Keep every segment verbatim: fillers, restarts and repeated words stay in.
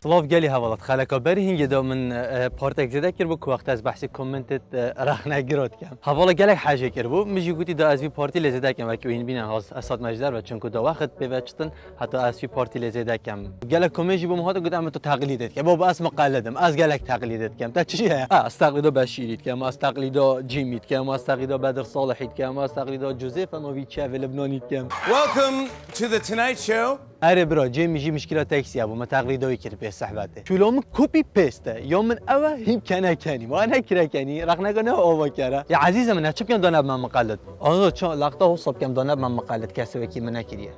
Silav gelî hevalat. Xeleka berî hingê de min, e, partek zêde kiribû ku wexta ez behsî komentê, e, rexnegiro dikem. Hevala gelek hejê kiribû. Min jî gotî da ez vî partî lê zêde kem, wekî wîn bîne has-, hesat me ji derve, çunku da wext pê ve çitin, heta ez vî partî lê zêde kem. Gelek komê jî bo min hatin, gotin, "Em tu teqlîdê dikem." Baba, ez miqelid im. Ez gelek teqlîdê dikem. Te çi ye? Ha, ez teqlîdo Beşîrî dikem, ez teqlîdo Cîmî dikem, ez teqlîdo Bedir Salihî dikem, ez teqlîdo Josepha Novî çi ye vê Libnanî dikem. Welcome to the Tonight Show. Erê bira, cê min jî mişkila teksî hebû, me teqlîda wî kir pê sehbetê. Şûla min copy paste e, ya min ew e, hîn kene kenî. Ma ne kire kenî, rexneka ne ava kere. Ya ezîzê min, ne çi bikem da nebe me miqelid. Azo ça, laqta wisa bikem da nebe me miqelid, kesê wekî min nekiriye.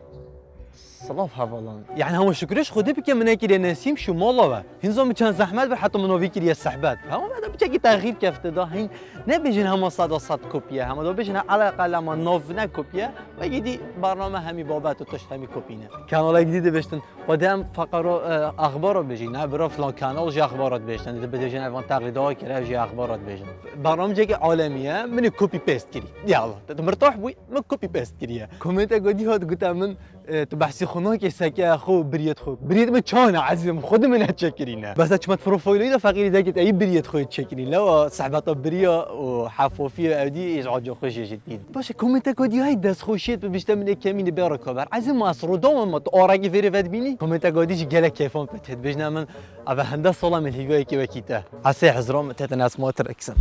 Silav hevalan. Yani hema şukrê ji Xwedê bike min nekiriye Nesîm şû mala we. Hîn zan min çend zehmet bir heta min o vî kiriye sehbet. Hema me de biçekî texîr kefte da, hîn nebêjin hema seda sed kopî ye, hema da bêjin eleqel hema navne kopî ye. Wekî dî bername hemî babet û tişt hemî kopî ne. Kanalek dî dibêjtin, xwedê em feqero, e, axbara bêjî, ne bira filan kanal jî axbara dibêjtin, dibêjin evan teqlîda kir, ev jî axbara dibêjin. Bernamecekî alemî ye, min ê copy paste kirî. Ya Allah, te mirtah bûyî, min copy paste kiriye. Komenteka dî hat gote min, e, tu behsî xwe nakê seke xwe û biriyet xwe. Biriyet min çawa ne ezîzim, xwe di min çekirîne. Bes ez çima profilê de feqîrî dekit, eyî biriyet xwe çekirî. Lewa sehbeta biriya û hefofî û ew dî îz aco xwe jê jî dîn. Baş e, komenteka dî hay destxweşiyet bi bişte min ê kemînî bê rikaber. Ezîzim, ma ez rodawan ma tu arekî vêrê vedibînî. Komenteka dî jî gelek keyfan pê têt. Bêjne min, eve hende sala min hîviyekê wekî te. Esê hizra min têtin ez ma tireksin.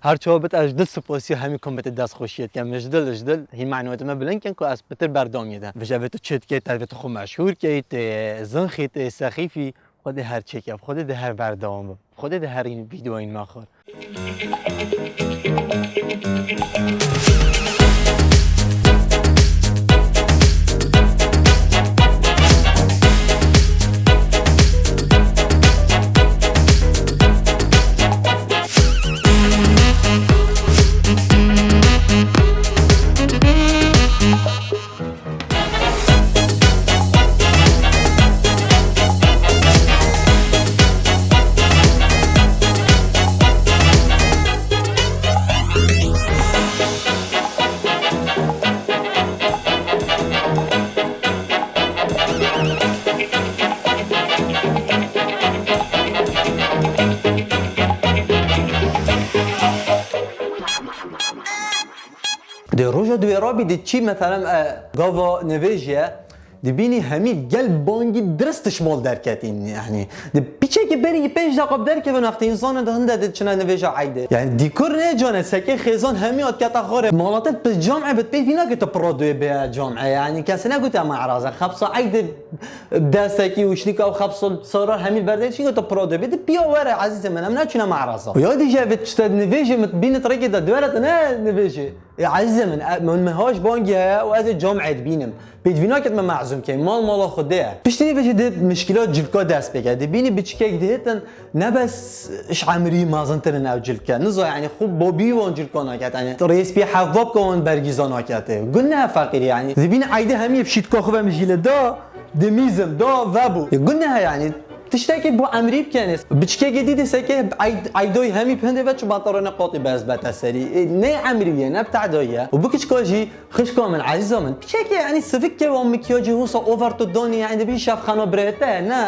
Her çawa bit ez ji dil spasiya hemî kometê destxweşiyê dikem. Ji dil, ji dil, hîn manewetê me bilind kin ku ez pitir berdamiyê de. Vêje vê tu çê dikey, te vê tu xwe meşhûr key, tê zinxî, tê sexîfî. Xwedê her çêke, Xwedê de her berdewam bib. Xwedê de her în vîdeoyên me xwar. Di roja duwêrabî di çî, meselen, e, gava nivêjî ye, dibînî hemî gel bangî dirist tişt mal derketîn. Yanî, di piçekî berî pênc deqa bi derkevin, wextê însan di hinde di çine nivêja eydê. Yanî, dîkur ne cane, sekê xêzan hemî hat keta xwarê. Mala te bi camê bi pê vîna ke tu pira duê bê camê. Yanî, kesê negote me eraz e. Xebsa eydê destekî û şlîka û xebsa sarar hemî berdê çî ke tu pira duê bê. Di piya were, ezîzê min, em neçûne me eraz e. Ya dîje vê tişte nivêjê min bînit rêkê de duwere te ne nivêjê. Ê, ezîzê min, e, min, min haş bangî heye û ez ê camê dibînim. Pêdivî naket me mezûm key, mal mala Xwedê ye. Piştî vê jî di mişkîla cilka dest pê ke. Dibînî biçikek dihêtin, ne bes ji emrî mezintir in ew cilke. Niza, yanî, xwe bobî wan cilka naket. Yanî, rêspî hevbabka wan bergîza nakete. Guneh feqîrî, yanî. Dibînî eydê hemî bi şîtka xwe ve min jî li da, dimîzim, da, vebû. Ê, guneh, yanî. Tiştekî bo emrî bikenê. Biçikekê dî dê seke eyd-, eydoyî hemî pindê ve çi bantarane qatî bez bete serî. Ê, ne emrî ye, ne bi tehdayî ye. Û bikiçka jî xişka min, ezîza min. Biçikekê, yanî, sivik ke wan mikyajî wisa over tu donî, yanî, dibî şefxana birê te, ne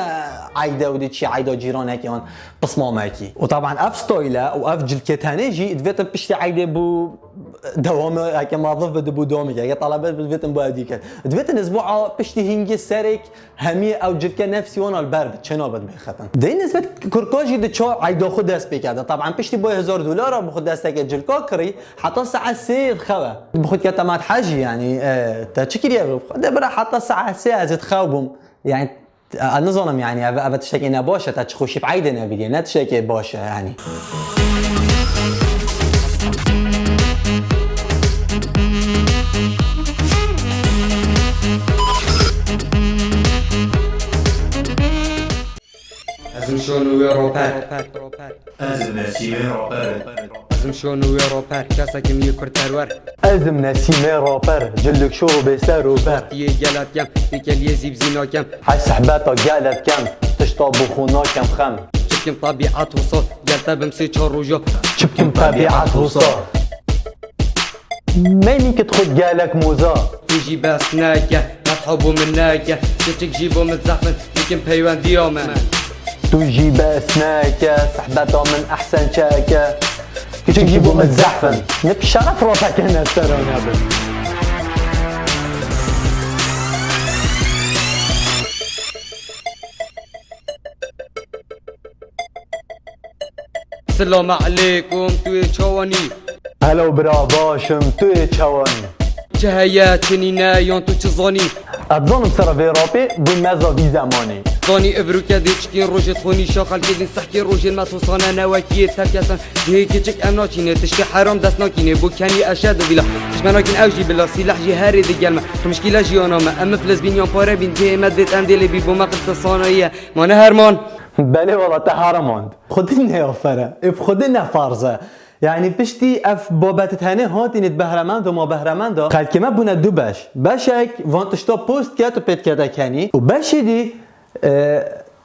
eyde û dê çi eyda cîranekî an pismamekî. Û taban ev style û ev cilkê tenê jî divêtin piştî eydê bû dewame, heke mezin bi dibû dewamê ke, heke talebe bi divêtin bo ew dî ket. Divêtin ez bo a piştî hingê serek Hemî ew cilke nefsî wan li ber bi çêna bi dibê xetin. Dê nisbet kurka jî di çar eyda xwe dest pê kerde. Taban piştî boy hezar dolara bi xwe desteke cilka kirî, heta saet sê dixewe. Bi xwe dike te mat hejî, yanî, e, te çi kiriye bi xwe? De bira heta saet sê ez ê dixew bûm. Yanî, e, ez nizanim, yanî, ev, ev tiştekê ne baş e, te çi xweşî bi eydê nebîriye, ne tiştekê baş e, yanî. Ez im şon û wê roper. Ez im Nesîmê roper. Ez im şon û wê roper. Kesekî min yê kurd perwer. Ez im Nesîmê roper. Cilik şor û bêser û ber. Dostiyê gelet kem. Têkeliyê zîbzî nakem. Hay sehbeta gelet kem. Tişta bi xwe nakem xem. Çikim tebiat wisa. Gel te bim sê çar roja. Çi bikim tebiat wisa. Menîkit xwe gelek moza. Tu jî bes neke, ne Hebo min neke, keçik jî bo min zehf in, dikim peywendiya me. Tu jî bes neke, sehbeta min ehsen çeke. Keçik jî bo min zehf in. Ne bi şeref rapeke ne serane bin. Silam aleykum, tu yê çawanî? Hello bira, başim, tu yê çawanî? Çi heye, çi nîne, yan tu çi zanî? Ez zanim sera vê rapê bû meza vî zemanê. Zanî îbrûke dê çikên rojê xwe nîşa xelkê din sehkê rojên me tosane ne wekî yê terkesan. Cihê keçik em naçîne, tiştê heram dest nakîne, bo kenî eşe di vîla. Tişt me nakîn ew jî bila, sîleh jî herê di gel me. Tu mişkîla jiyana me, em miflis bîn yan pare bîn, cihê me dêt em dê lê bî, bo me qirte sanayiye. Ma ne herman. Belê wala te heramand. Xwedî ne afere. Ê bi Xwedî ne farz e. Yani piştî ev babet tenê hatînê behremend û ma behremend e. Xelkê me bûne du beş. Beşek van tişta post ket û pêt kete kenî. Û beşî dî, e,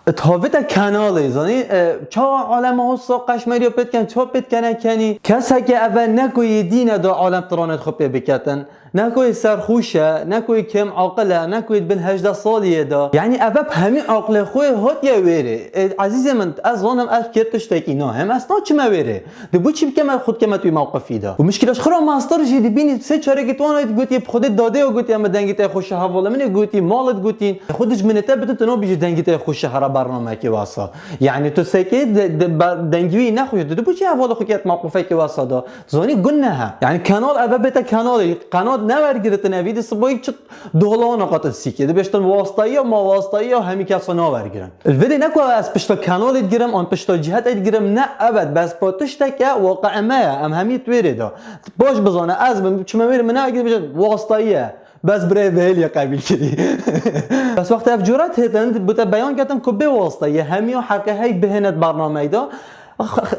it havite kenalê, zanî, e, çawa alema hosa qeşmeriya pêt ken, çawa pêt kene kenî. Keseke eve ne ku yê dîne de alem tiranêt xwe pê biketin. Ne ku yê serxûş e, ne ku yê kêm aqil e, ne ku yê di bin hejdeh salî yê de. Yanî ev hep hemî aqilê xwe yê hatiye wêrê. Ê, ezîzê min, ez zanim ez kêr tiştekî nahem, ez naçime wêrê. Di bo çi bikeme, xwe dikeme tu yê mewqifî de. Û mişkîla ji xwe re mastir jî dibînî sê çarekî tu anayî gotiye, bi Xwedê dadê û gotiye min dengê te xweş e, hevalê min ê gotî, malê digotîn. Xwe dijminê te bitin, tu nabêjî dengê te xweş e, hera bernameyekê wesa. Yanî tu sekê de, de, be-, dengê wî nexweş e. Tu di bo çi hevalê xwe ket mewqifekê wesa de? Zanî guneh e. Yani kanal eve bête kanalê. Qenat newergiritin evî di sibayî çi dohlana qatin sîkê. Dibêjtin wastayî ya, ma wastayî ya hemî kesa nawergirin. Li vê de ne ku ez pişta kanalê digirim, an pişta cihetê digirim. Ne, evet, bes pa tişteke waqe me ye. Em hemî di wêrê de. Baş bizane, ez bim, çime wêrê min newergire, bêjin wastayî ye. Bes birê vêl ye qebîl kirî. Bes wextê ev curet hêtin, bi te beyan ketin ku bê wastayî ye. Hemî ya heqê hey bihêne di bernameyê de.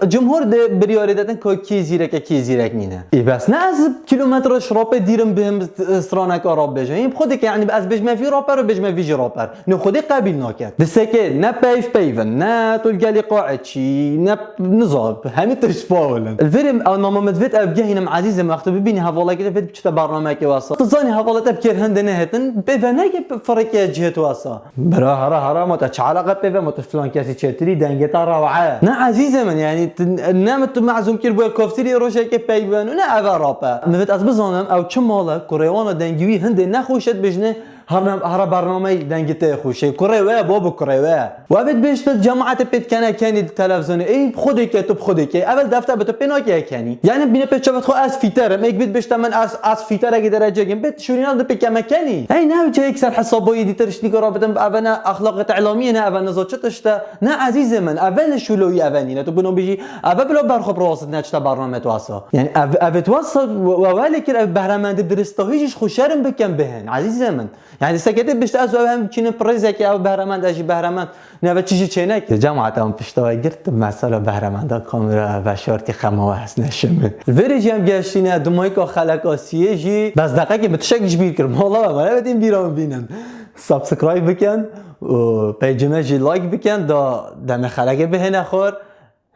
Cumhur dê biryarê detin ku kî zîrek e, kî zîrek nîne. Ê bes ne ez kilometre ji rapê dîrim bihim straneka rap bêjim. Ê bi xwedê ke, yanî ez bêjime vî raper û bêjime vî jî raper. Ne xwedê qebîl naket. Di sekê ne peyv peyv in, ne tu li gelî qaê çî, ne niza, hemî tişt faul in. Li vêrê ew nama min divêt ew bigehînim ezîzê min, wextê bibînî hevalekê divêt biçite bernameyekê wesa. Tu zanî hevalê te bi kêr hindê nehêtin, pê veneke fireke cihê tu wesa. Bira, hera, hera, ma te çi eleqe pê ve, ma tu filan kesî çêtirî, dengê te rewa ye. Ne ezîzê min, yanî tu, ne min tu mezûm kir bûye koftirî rojekê peyvên û ne eve rap e. Min vêt ez bizanim, ew çi mal e, kurê wan e dengê wî hindê nexweş e dibêjine, hera, hera bernameyê dengê te xweş e. Kurê we ye, babo kurê we ye. We vêt bêjte cemaetê pêt kene kenî di televîzyonê. Ey bi xwedê ke, tu bi xwedê ke. Evel defte bi tu pê nake kenî. Yanî bîne pê çavet xwe ez fîter im. Êk bêt bêjte min ez, ez fîterekî derecek im. Bêt şûrîna di pê keme kenî. Ey ne, çeyek ser hesaba yê dîtir ştîka rabitin, eve ne exlaqê telamiyê ne, eve niza çi tişt e. Ne ezîzê min, eve ne şûloyî eve nîne. Tu bino bêjî, eve bila ber xwe bi rawasitine çi te bername tu asa. Yanî ev, eve tu asa, we, we lê kir ev behremendê dirista hî jî ji xwe şerm bikin bihên, ezîzê min. Yanî seketê bişt ez ev hem çînin pirêzekê ev behremend, ez jî behremend. Ne ve çi jî çênek. Cemaat em pişta we girt, mesela behremenda kamera veşartî xema we hesne şimi. Vêrê jî em geştîne, dumayka xeleka siyê jî. Bes deqekê min tiştek ji bîr kir. Mala we, me nevetîn bîra min bînin. Subscribe bikin û peycime jî like bikin, da demê xelekê bihêne xor.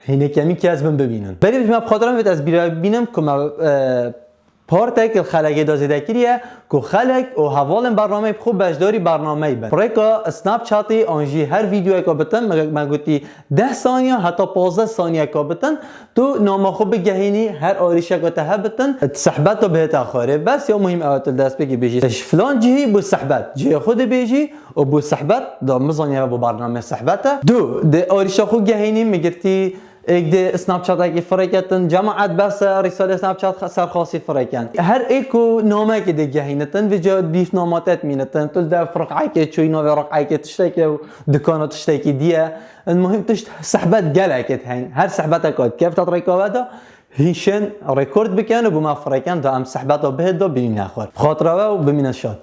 Hînê kemî kes bin bibînin. Berî me bi xatira vêt ez bîra bînim ku me, e, partek li xelekê de zêde kiriye ku xelek û hevalên bernameyê bi xwe beşdarî bernameyê bin. Rêka Snapchatî an jî her vîdeoyeka bitin, me, me gotî deh saniye heta pazdeh saniyeka bitin, tu nama xwe bigehînî her arîşeka te hebitin, sehbeta bihête xwarê. Bes ya muhîm ew tu li destpêkê bêjî. Ji filan cihî bû sehbet. Cihê xwe dibêjî, û bû sehbet, da min zaniye bo bername sehbet e. Du, di arîşa xwe gehînî min girtî, êk dê Snapchatekî firêketin, cemaet bes e, rîsalê Snapchat xe-, serxasî firêken. Her êk û namekê dê gehînitin, vêca dîf nama te dimînitin. Tu li dev riqekê çûyî, navê riqekê tiştekê û dikana tiştekî diye. Muhîm tişt sehbet gelekê heyn. Her sehbeteka dikevta rêka we de, hîşên rekord bikin û bo me firêken da em sehbeta bihêt da bînîne xwe. Bi xatira we û bimîne şad.